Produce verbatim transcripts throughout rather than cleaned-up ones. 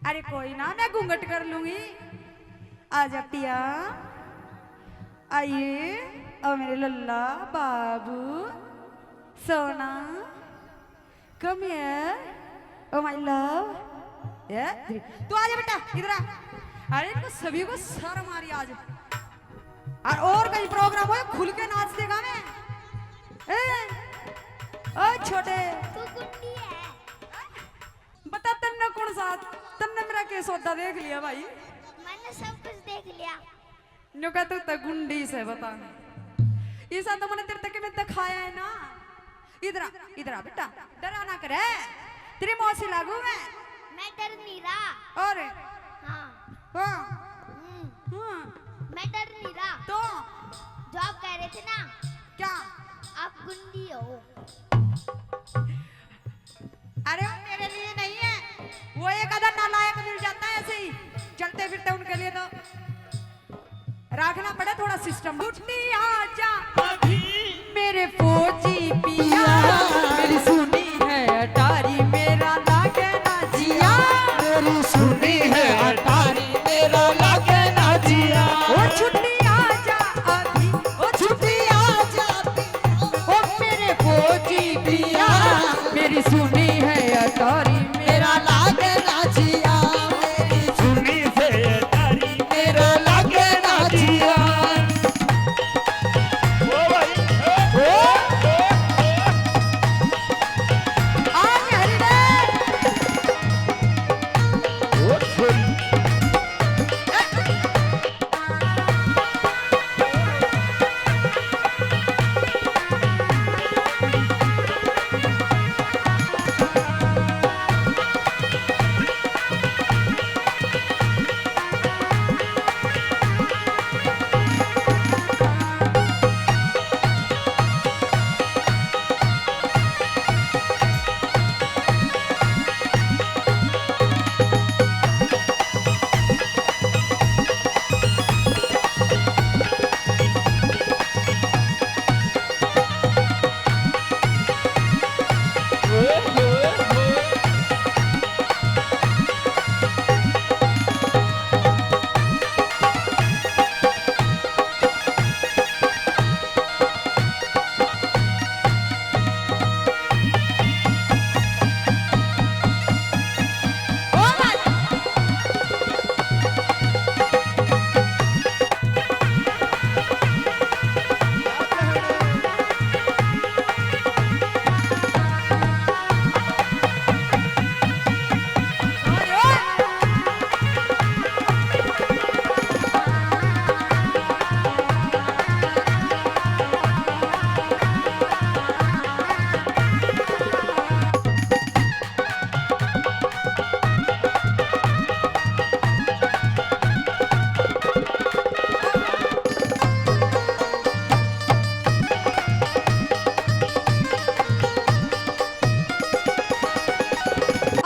अरे कोई ना, मैं घूंघट कर लूंगी। आजा पिया, आइए। ओ मेरे लल्ला, बाबू, सोना, come here, oh my love। ए, तू आजा बेटा, इधर आ। अरे इनको सभी को शर्म आ रही आज। और, और कहीं प्रोग्राम हो, खुल के नाच देगा मैं। ए, ओ छोटे। तू गुंडी है। बता, तन्ने कौन सा, तन्ने मेरा के सौदा देख लिया भाई? मैंने सब कुछ देख लिया। न्यू कह, तू तो गुंडी से बता। ऐसा तो मैंने तेरे तक में दिखाया है ना। इधर आ, इधर आ बेटा, डरा ना करे। तेरी मौसी लागू मैं। मैं डर नहीं रहा। और? हाँ। हाँ। हम्म। हाँ। मैं डर नहीं रहा। तो? जो आप कह रहे थे ना। क्या? आप गुंडी हो। अरे वो तेरे लिए नहीं है, वो एक आधा नालायक मिल जाता है ऐसे ही चलते फिरते, उनके लिए तो रखना पड़े थोड़ा सिस्टम। छुट्टी आजा अभी मेरे फौजी पिया, मेरी सुनी है अटारी, मेरा लागे ना जिया। मेरी सुनी है अटारी, मेरा लागे ना जिया। ओ छुट्टी आजा अभी, ओ छुट्टी आजा, ओ मेरे फौजी पिया, मेरी सुनी है अटारी, मेरा लागे ना जिया। मेरी सुनी है अटारी, मेरा लागे ना जिया। ओ भाई, ओ, ओ, ओ, ओ। आ गया हरी रे। ओ छोरी।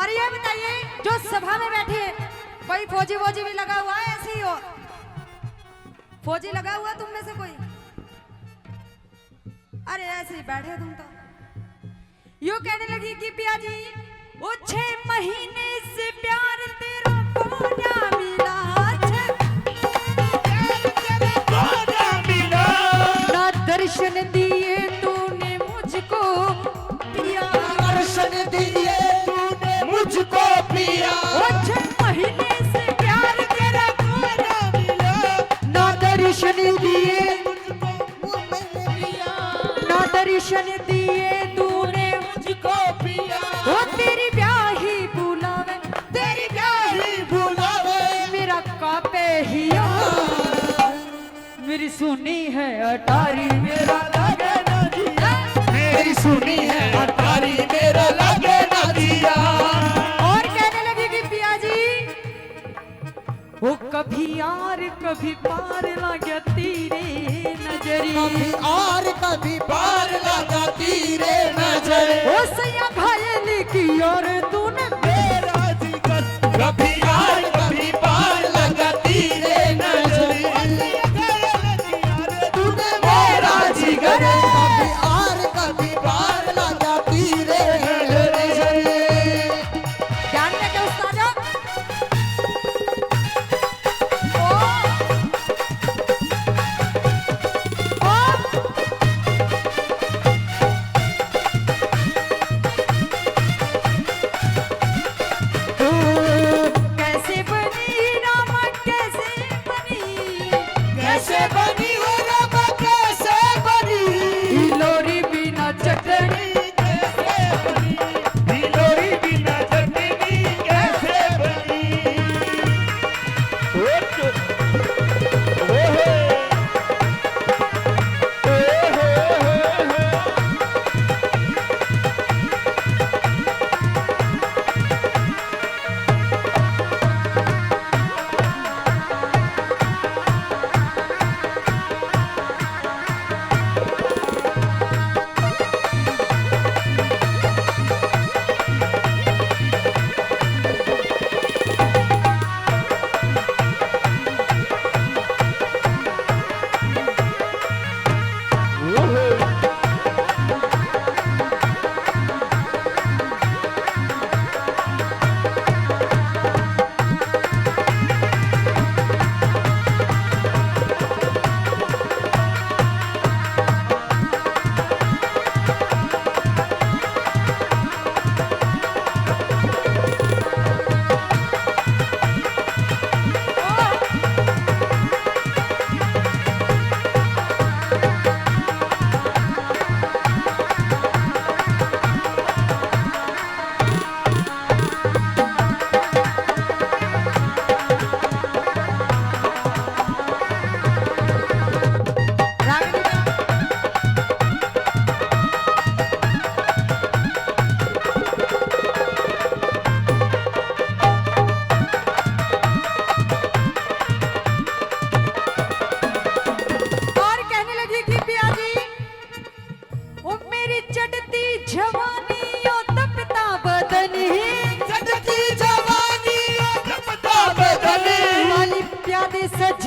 और ये बताइए, जो सभा में बैठे, कोई फौजी वौजी भी लगा हुआ है ऐसे ही हो? फौजी लगा हुआ तुम में से कोई? अरे ऐसे ही बैठे तुम तो। यो कहने लगी कि पिया जी, ओ छह महीने से प्यार तेरा कोन्या मिला, छह कोन्या मिला। ना दर्शन दिए तूने मुझको पिया। दर्शन दिए तूने मुझको पिया। ओ छह महीने से प्यार तेरा कोन्या मिला। ना दर्शन दिए मुझको पिया। ना दर्शन दिए तूने मुझको पिया। ओ तेरी ब्याही बुलावे, तेरी ब्याही बुलावे। मेरा कापे हिया। मेरी सुनी है अटारी, मेरा लागे ना जिया। मेरी सुनी है अटारी, मेरा लागे ना जिया। और कहने लगी कि पिया जी, ओ कभी आर कभी पार लाग्या तेरे नजरी। कभी आर कभी पार लाग्या तेरे नजरी। ओ सैया घायल की यार तूने मेरा जिगर। कभी आर कभी पार लाग्या तेरे नजरी। तूने मेरा जिगर। कभी आर कभी पार लाग्या तेरे नजरी। ध्यान रखे उस्ताद।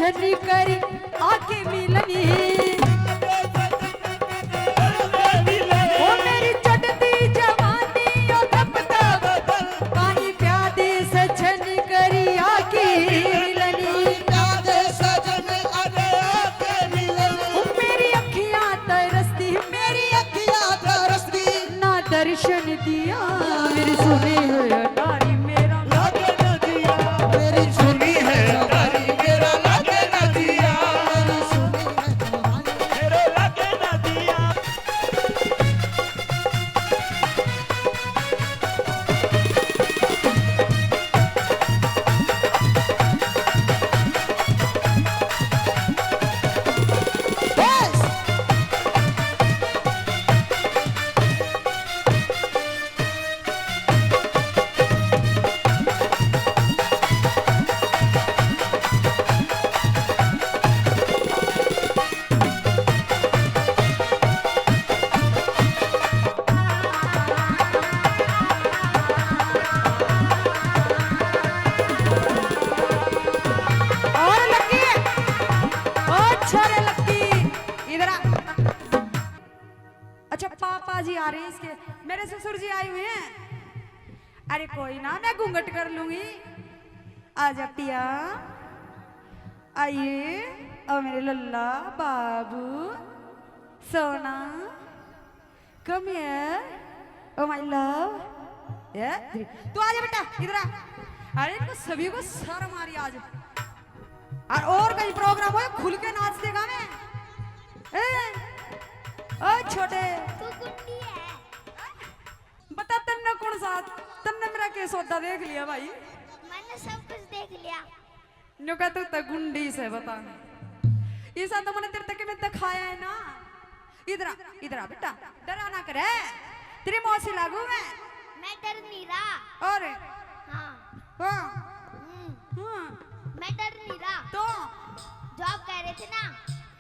सजनी करी आके मिलनी। ओ मेरी चढ़ती जवानी, ओ तपता बदन, पानी प्यादे सजनी करी आके मिलनी। प्यादे सजन अरे आके मिलनी। ओ मेरी अखियां तरसती, मेरी अखियां तरसती, ना दर्शन दिया। मेरी सुनी है अटारी, मेरा लागे ना जिया। मेरी सुनी है अटारी, मेरा लागे ना जिया। मेरी सुनी है अटारी, मेरा लागे ना जिया। और लक्की, ओ छोरे लक्की, इधर आ। अच्छा, पापा जी आ रहे हैं इसके, मेरे ससुर जी आए हुए हैं। अरे कोई ना, मैं घूंघट कर लूंगी। आजा पिया, आइए। ओ मेरे लल्ला, बाबू, सोना, come here, oh my love। ए, तू आजा बेटा, इधर आ। अरे इनको सभी को शर्म आ रही आज। और, और कहीं प्रोग्राम हो, खुल के नाच देगा मैं। ए, ओ छोटे। तू गुंडी है। बता, तन्ने कौन सा, तन्ने मेरा के सौदा देख लिया भाई? मैंने सब कुछ देख लिया। न्यू कह, तू तो गुंडी से बता। ऐसा तो मैंने तेरे तक में दिखाया है ना। इधर आ, इधर आ बेटा, डरा ना करे। तेरी मौसी लागू मैं। मैं डर नहीं रहा। और? हाँ। हाँ। हम्म। हाँ। मैं डर नहीं रहा। तो? जो आप कह रहे थे ना।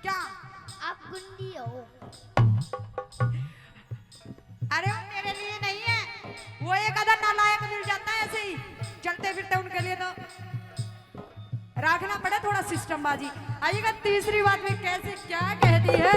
क्या? आप गुंडी हो। अरे वो तेरे लिए नहीं है, वो एक आधा नालायक मिल जाता है ऐसे ही चलते फिरते, उनके लिए तो रखना पड़े थोड़ा सिस्टम बाजी। आइएगा तीसरी बात में कैसे क्या कहती है।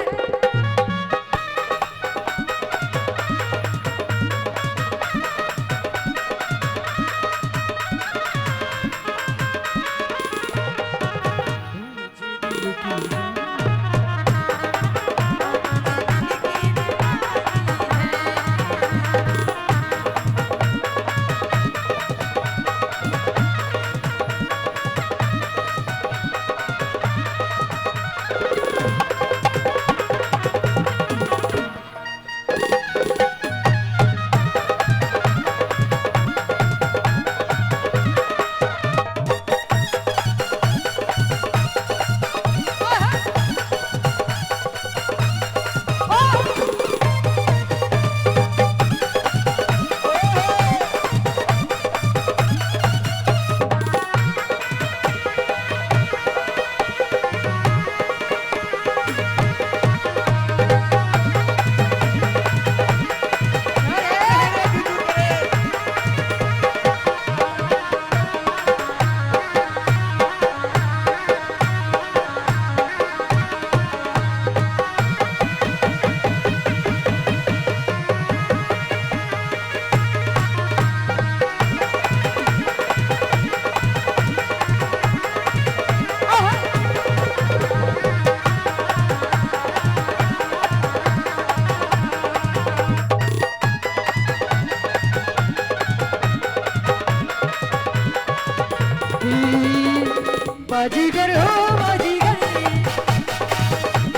बाजीगर हो बाजीगर,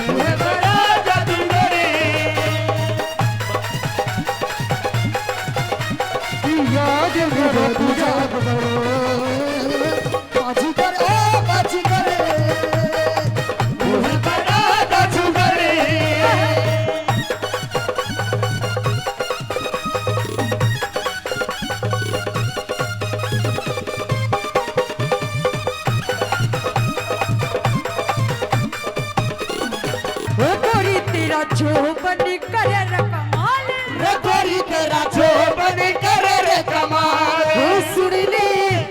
मैं बड़ा जादूगर। याद मेरा तुझे बाजीगर, ओ बाजीगर, मैं बड़ा जादूगर। ओ गोरी तेरा जोबन करे रे कमाल। रे गोरी तेरा जोबन करे रे कमाल। ओ सुन ले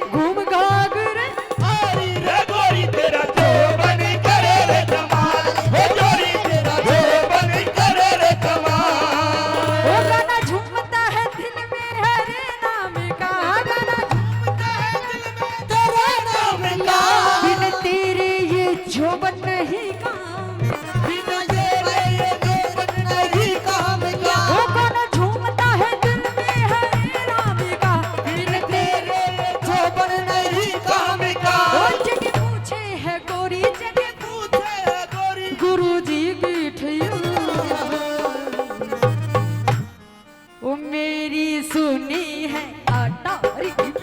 घूम घाघरे। अरे रे गोरी तेरा जोबन है अटारी की